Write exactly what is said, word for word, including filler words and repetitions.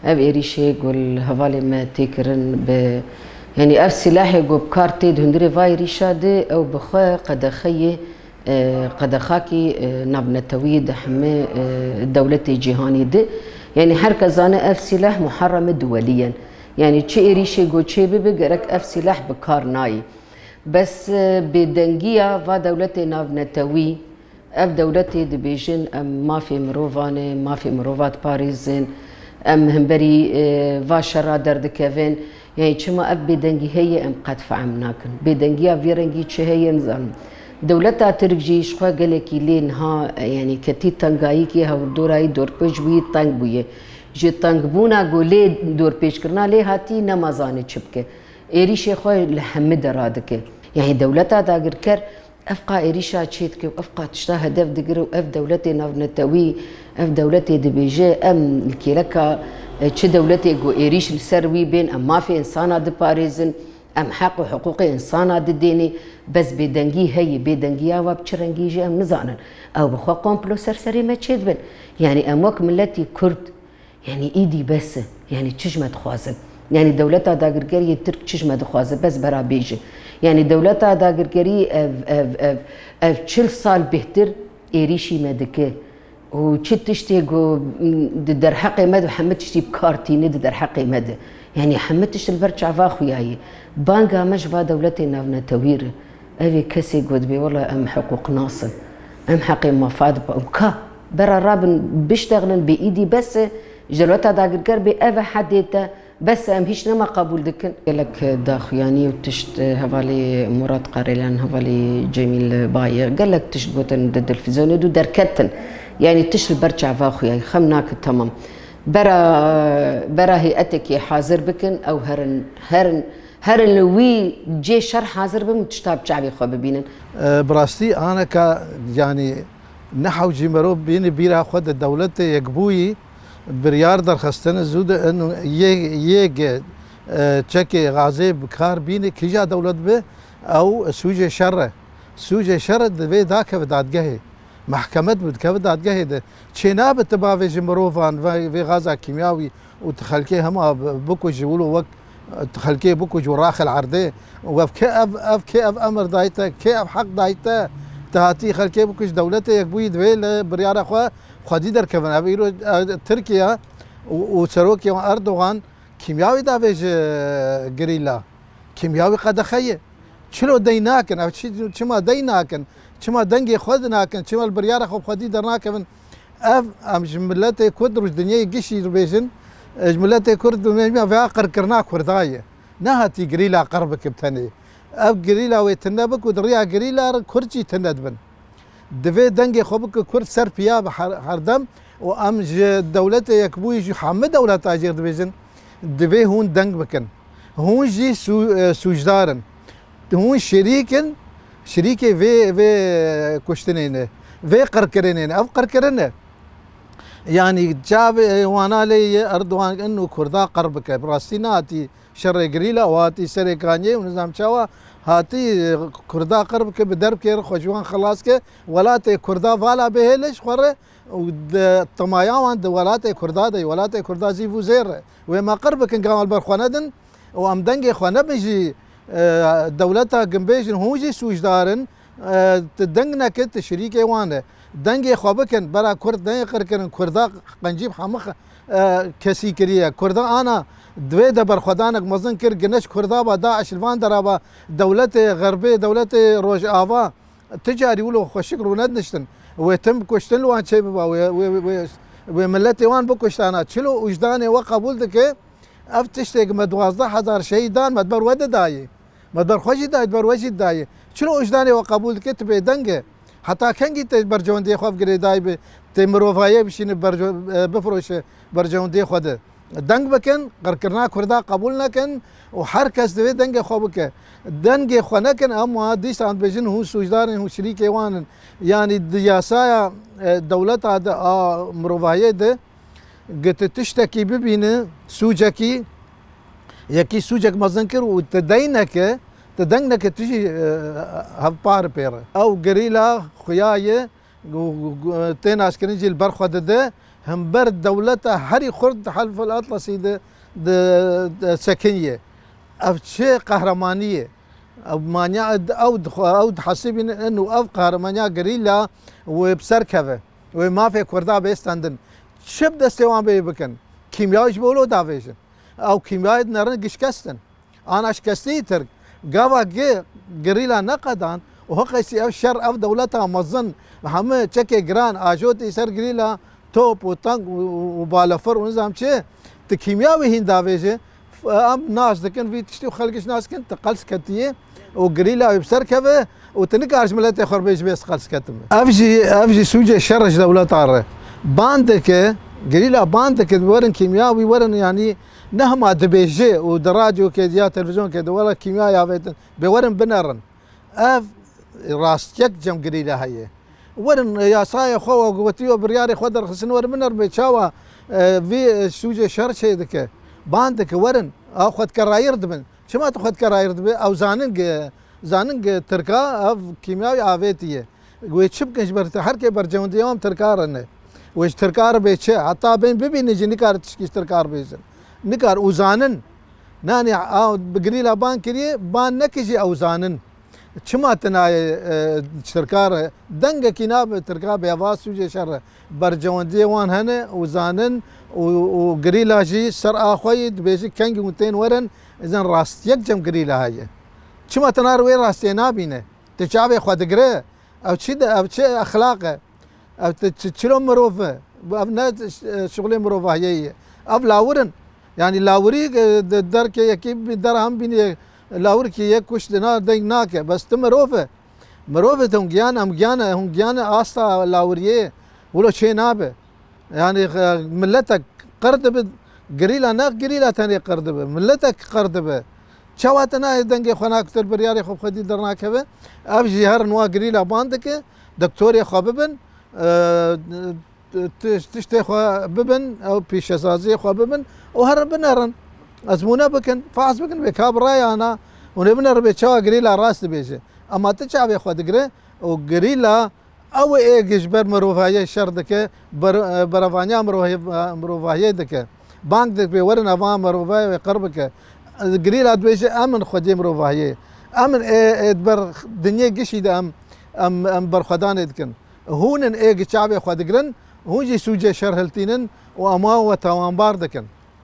Ev êrîşê ku li hevalê me tê kirin bi, yanî ev sîlahê ku bi kar tê di hundirê va êrîşa de, ew bi xwe qedexeyê, e, qedexakî, e, navnetewî di hemî, e, dewletê cîhanî de. Yanî her kes zane ev sîlah muharrem e duwelî yen. Yanî çi êrîşê ku çê bibe gerek ev sîlah bi kar nayê. Bes, e, bêdengiya va dewletê navnetewî, ev dewletê dibêjin, em mafê mirovan e, mafê mirova diparêzin, em himberî, e, va şera derdikevin. Yanî çima ev bêdengî heye, em qet fehm nakin. Bêdengiya vê rengî çi heye, nizanim. Dewleta Tirk jî ji xwe gelekî lê niha, e, yanî ketî tengayîkê hewldorayî dorpêç bûyî teng bûye. Ji tengbûna ku lê dorpêçkirina lê hatî nema zane çi bike. Êrîşê xwe li hemî de radike. Yanî dewleta dagirker ev qa êrîşa çêdike û ev qa tişta hedef digire û ev dewletê navnetewî, ev dewletê dibêje, em li kêleka, e, çi dewletê ku êrîş li ser wî bên, em mafê însana diparêzin, em heq û hiqûqê însana didênê, bes bêdengî heye, bêdengiya wa bi çi rengî jî em nizanin. Ew bi xwe komplo ser serê me çêdibin. Yanî em wek miletî Kurd, Yanî îdî bes e. Yanî çi ji me dixwazin? Yanî dewleta dagirker yê Tirk çi ji me dixwaze? Bes bera bêje. Yanî dewleta dagirkerî ev, ev, ev, ev çil sal bêhtir êrîşî me dike. Û çi tiştê ku, m, di derheqê me de hemî tiştî bi kar tîne di derheqê me de. Yanî hemî tişt li ber çava xuya ye. Banga me ji va dewletê navnetewî re. Ev ê kesê ku dibê, wela em hiqûqnas in. Em heqê mafat bi, ka bera rabin biştexilin bê îdî bes e, ji dewleta dagirker bê ev e hedê te, bes e, em hîç nema qebûl dikin. Gelek daxuyanî û tişt, e, hevalê Murat Karelyan, hevalê Cemîl Bayê, gelek tişt gotin di televîzyonê de derketin. Yanî tişt li ber çava xuya, xem nake, temam. Bera, bera heyeteke hazir bikin, ew herin, herin, herin li wî cê şer hazir bin û tişta bi çavê xwe bibînin. E, bi rastî aneka, yanî ne hewcî merov bînî bîra xwe di dewletê yekbûyî biryar derxistin zû de in yê, yê ge, e, çekê gazê bi kar bînî kîja dewlet bi ew sûcê şer e. Sûcê şer e divê dakeve dadgehê. Mehkeme dikeve dadgehê de. Çênabe tu bavêjî mirovan vê, vê gaza kîmyawî û tu xelkê hema bi-, bikujî wilo wek, e, tu xelkê bikuj û raxil erdê. Û ev kê ev, ev kê ev emir dayî te, kê ev heq dayî te? Tu hatî xelkê bikuj, dewletê yekbûyî divê li biryara xwe xwedî derkevin. Ev îro, e, Tirkiye û, û serokê wan Erdogan kîmyawî davêje gerîla. Kîmyawî qedexe ye. Çilo dey nakin? Ev çi, çima dey nakin? Çima dengê xwe di nakin? Çima li biryara xwe bi xwedî dernakevin? Ev em ji miletê Kurd û ji dinyayê gişî dibêjin, e, ji miletê Kurd dibêjin, vêya qirkirina Kurda ye. Nehatî gerîla qir bike bi tenê. Ev gerîla wê tune bik û di riya gerîla re Kurd jî tune dibin. Divê dengê xwe bike Kurd ser piya bi her, herdem û em ji dewletê yekbûyî jî hemî dewleta jêr dibêjin, divê hûn deng bikin. Hûn jî sû-, e, sûcdar in. Hûn şirîk in, şirîkê vê, vê kuştinê ne, vê qirkirinê ne. Ev qirkirin e. Yanî çavê wana lê yê Erdogan in û Kurda qir bike. Bi rastî nehatî şerê gerîla û hatî serê kaniyê û nizam çawa hatî, e, Kurda qir bike, bi derbkê re xwe ji wan xilas ke, welatê Kurda vala bihêle ji xwe re û di temaya wan di welatê Kurda de, welatê Kurda zîv û zêr e. Wê me qir bikin, gama li ber xwe nedin û em dengê xwe nebin jî, e, dewleta ginbêjin, hûn jî sûcdar in, e, tu deng neke, tu şirîkê wan e. Dengê xwe bikin, bera Kurd neyê qirkirin, Kurda qencî bi hemû xe-, e, kesî kiriye. Kurda ana divê de berxwedanek mezin kir, gine ji Kurda ba, DAIŞ li van dera ba, dewletê Xerbê, dewletê Rojava, ti carî wilo xweşik rûne diniştin. Wê tim kuştin li wan çê biba, wê, wê, wê, wê miletê wan bikuştana. Çilo wijdanê we qebûl dike, ev tiştê ku me duwazdeh hezar şehîd dan, me di ber we de dayê. Me ber xwe jî dayê, ber we jî dayê. Çilo wijdanê we qebûl dike, tu bêdeng e. Heta kengî tê ji bercewendiyê xwe bi girêdayî bi, tê mirovayê bişîne berce-, e, bifiroşe bercewendiyê xwe de. Deng bikin, qirkirina Kurda qebûl nekin û her kes divê dengê xwe bike. Dengê xwe nekin, em wa dîsan dibêjin hûn sûcdar in, hûn şirîkê wan in. Yanî di yasaya, e, dewleta de a mirovayê de, Gi tu tiştekî bibîne, sûcekî, yekî sûcek mezin kir û tu dey neke, tu deng neke, tu jî, e, hevpar pê re. Ew gerîla xuya ye, û, û, tê naskirin jî li ber xwe dide, Hember dewleta herî xurt di Helful Atlasî de, de, de sekiniye. Ev çi qehremanî ye? Ew manya ew dixwe, ew dihesibînin û ev qehremanîya gerîla wê bi ser keve. Wê mafê Kurda bê stendin. Çi bi destê wan bê bikin? Kîmyayê ji bo lo davêjin. Ew kîmyayê dinerin gişkestin. Ana şikestî Tirk. Gava gi gerîla neqedan û hiqeysî ev şer, ev dewleta mezin, hemû çekê giran ajotî ser gerîla, top û tank û, û, û balefir û nizam çi, tu kîmya wî hîn davêje, f-, em nas dikin vî tiştî û xelkiş nas dikin, tu qels ketiye û gerîla wî bi ser keve û tu nikar ji miletê xwe re bêjî bê ez qels ketim. Ev jî, ev jî sûcê şer ji dewleta re. Ban dike, gerîla ban dike, werin kîmya wî werin, yanî ne hema dibêje û di radyokê ya televîzyonkê de wela kîmya avêtin, bê werin binerin. Ev rastiyek cem gerîla heye. Werin yasayê xwe û gotiyo biryarê xwe derxistin werin binerin bê çawa, e, vî, e, sûcê şer çê dike. Ban dike werin. Ew xwe dike rayir dibin. Çima tu xwe dike rayir dibe? Ew zanin ge, zanin ge Tirka ev kîmyawî avêtiye. Wê çi bikin ji ber te? Her kê bercewendiya wan Tirka re ne. Wê ji Tirka re bê çi? Heta bên bibînin jî nikare tişkî ji Tirka re bêjin. Nikar û zanin. Nanî a bi gerîla ban kiriye, ban neke jî ew zanin. Çima tu nayê, e, ji Tirka re? Dengekî nabe Tirka bê va sûcê şer re. Bercewendiyê wan hene û zanin û, û gerîla jî ser a xwe yî dibêjî kengî hûn tên werin, izin rastiyek cem gerîla heye. Çima tu nare wê rastiyê nabîne? Tu çavê xwe digire? Ev çi de, ev çi exlaq e? Ev ti çi, çilo mirov e? Bu ev ne, e, şixulê mirovahiyê ye. Ev lawir in. Yanî lawirî, e, de, derkê yekî bi der hem bînî lawirkî yek kuş dina deng nake. Bes tu mirov e. Mirov e, tu hûn giyan, em giyan e, hûn giyan e asta lawiriyê. Wilo çê nabe. Yanî, e, miletek qir dibe, gerîla ne gerîla tenê qir dibe. Miletek qir dibe. Çawa te nayê dengê xwe nakutir, biryarê xwe bi xwedî dernakeve? Ev jî herin wa gerîla ban dike, doktorê xwe bibin, e, tiş-, tiştê xwe bibin, ew pîşesaziyê xwe bibin û herin binerin. Ezmûne bikin, fahs bikin, bê ka bi raya na, hûn ê binerin bê çawa gerîla rast dibêje. Ema tu çavê xwe digire û gerîla ew ê êk ji ber mirovahiyê şer dike, ber-, e, berevaniya mirovahiyê, mirovahiyê dike. Bang dike bê werin eva mirovahiyê wê qir bike. Gerîla dibêje em in xwediyê mirovahiyê. Em in ê, ê di ber dinyê gişî de em, em, em berxwedanê dikin. Hûn in ê gi çavê xwe digirin, hûn jî sûcê şer hiltînin û ema we tawanbar dikin.